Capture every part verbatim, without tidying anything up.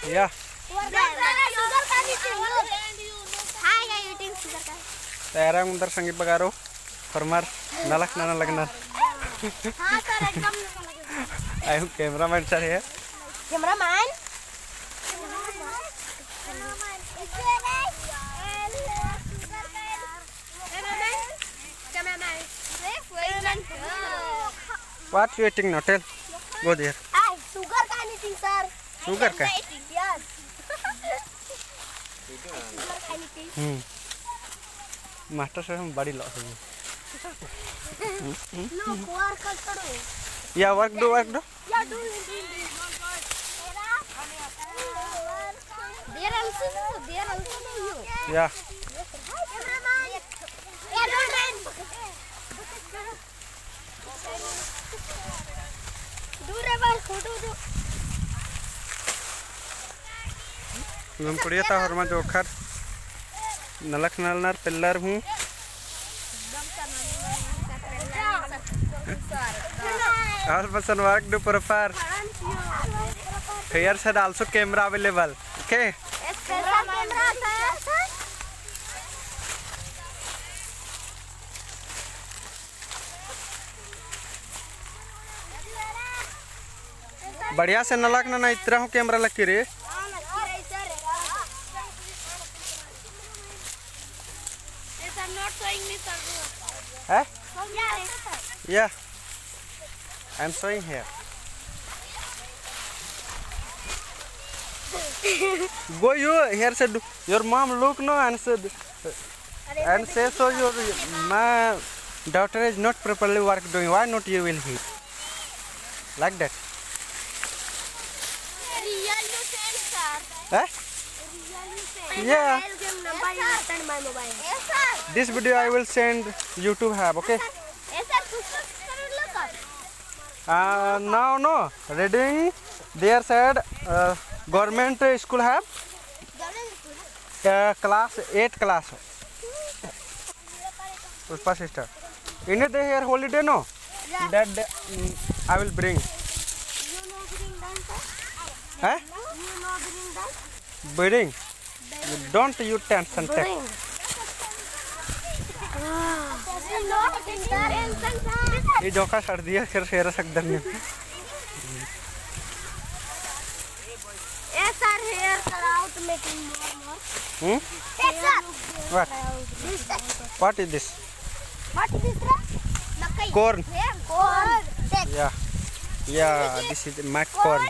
या। Sugar cane eating, look. Hi, I eating sugar cane. तैयार है उन्दर संगी बगारो, फरमार, नलख नना लगनर। हाँ sir, एकदम नना लगनर। I am cameraman sir here. Cameraman? What you eating now? Tell. Go there. Hi, sugar cane eating, sir. Sugar cane? Yes. Sugar cane eating. हम्म। मास्टर साहब हम बड़ी लॉस है। Look, work करो। Yeah, work do, work do. Yeah, do, do, do, do. There also, there also do you. Yeah. Cameraman. Cameraman. दूर है बाल, फोटो दो। लुमकुड़िया ता होरमा जोंख़र नलख नलनर पेल्लर हूँ। All person work do proper. Here side also camera available. Okay. Special camera sir. बढ़िया से नलख नना, इतरा हूँ camera लगी रे। हैं? Yeah, I am showing here. Go you here side, your mom look no and said, and say so your, my daughter is not properly work doing. Why not you will hit? Like that. Real you send, sir. Eh? Real you send. Yeah. I'll give number, you send my mobile. Yes, sir. This video I will send YouTube have, okay? Yes, sir. Yes, sir. Uh, now no. Reading there side, uh, government school have. Government school. Uh, class eight class. पुष्पा sister. इन्हें दे here holiday no? Yeah. That day, mm, I will bring. You know bring dance, sir? Huh? You know bring dance? Bring. Don't you tension take. Bring. ये जोंख़ा सर्दी है, फिर शेर सकदन। ए sir, hair cut out making more, more. Hmm? Yes, sir. What? This, sir. What is this? What is this, sir? मकई. Corn. Yeah, corn. Yeah. Yeah, this is my corn.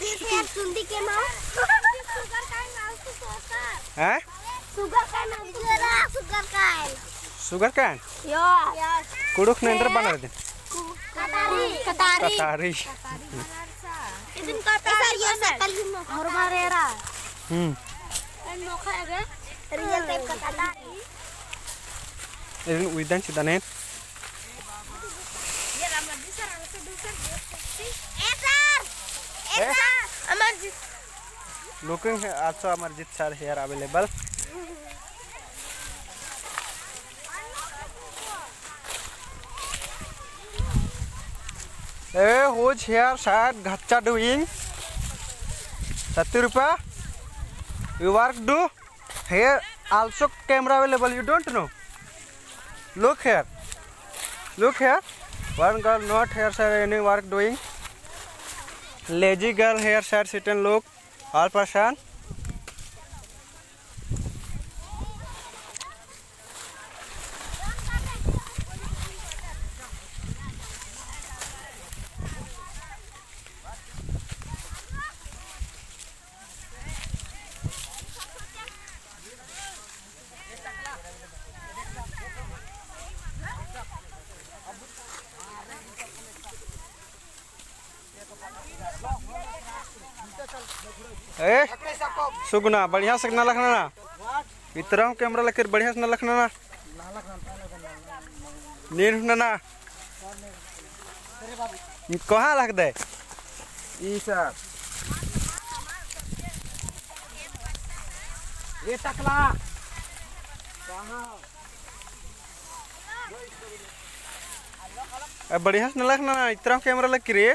This is सुंदी के माँ. Sugar cane also, sir. हैं? Sugar cane also. Sugar cane. Sugar cane? Yeah. कुँड़ुख़ नू एन्दर बअनर इदिन? कतारी। कतारी। कतारी। इदिन कतारी, ये सकल ही मोखा। हम्म। Real type कतारी। इदिन उइदन चिदन एन। ए sir! ए sir! अमरजीत। Looking है also Amarjit sir hair available. ए, whose hair side घच्चा doing? सत्तर रुपया? You work do? Here also camera available, you don't know? Look here. Look here. One girl not here, sir, any work doing. Lazy girl here, sir, sit and look. All person. ए, सुगना, बढ़िया से नलख नना। इतरा हूँ camera लकिर बढ़िया से नलख नना। नीन नना। कोहाँ लख दे? ई sir। ए टकला। ए, बढ़िया से नलख नना, इतरा camera लग की रे।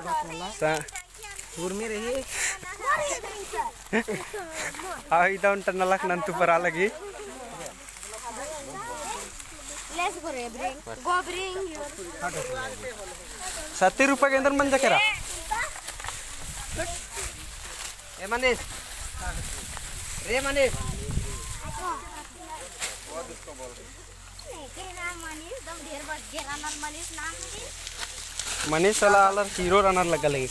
सा-, उर्मी रई। आ, इदा ओन्टा नलख नन्तु परा लगी। Let's go, रे, bring. Go bring your सत्ती रुपया के अंदर मंजा केरा। ए मनीष। रे मनीष। मनीष साला आलर हीरो रअनर लग्गा लगी।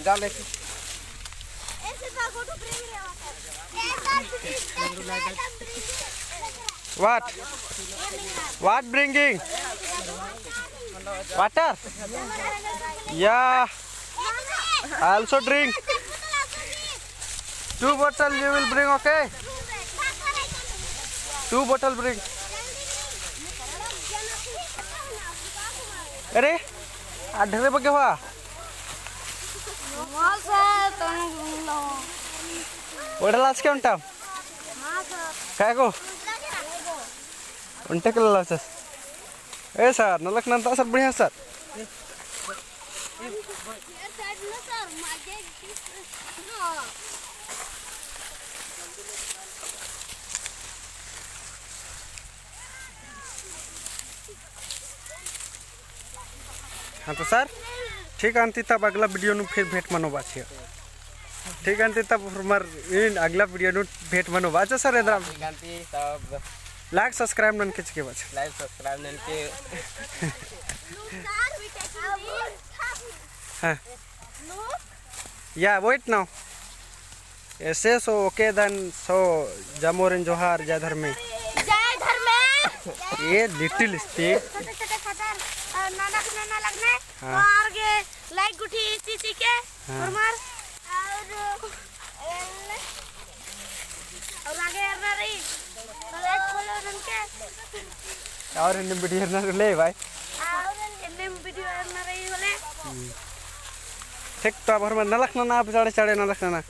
जा लेके। What? What bringing? Water? Yeah. I also drink. Two bottle you will bring, okay? Two bottle bring. अरे, आ ढेरे बग्गे हुआ। ओढ़ला आस के ओन्टा? काय को? ओन्टे के ललाचस। ए सर, नलख नन्ता सर, बढ़िया सर। हाँ तो सर, ठीक अन्ती तब अगला video नू फिर भेंट मनो बाछिया। ठीक अन्ती तब हमार इन अगला video नू भेंट मनो बाछा सर एन्दरा। ठीक अन्ती तब like subscribe ननके चिके बाछा। Like subscribe ननके। हाँ। या wait now। ऐसे so okay then so जमोरिन जोहार जय धर्मे। जय धर्मे। ये little speak। छोटे छोटे खतर ननक नना लगने। हाँ। और गे like गुट्ठी चिची के। हाँ। और मार और और आगे एरना रई। Like follow ननके। और एन्ने video एरना रई भाई। और एन्ने video एरना रई होले। ठीक तो अब हमार नलख नना अब चाड़े चाड़े नलख नना।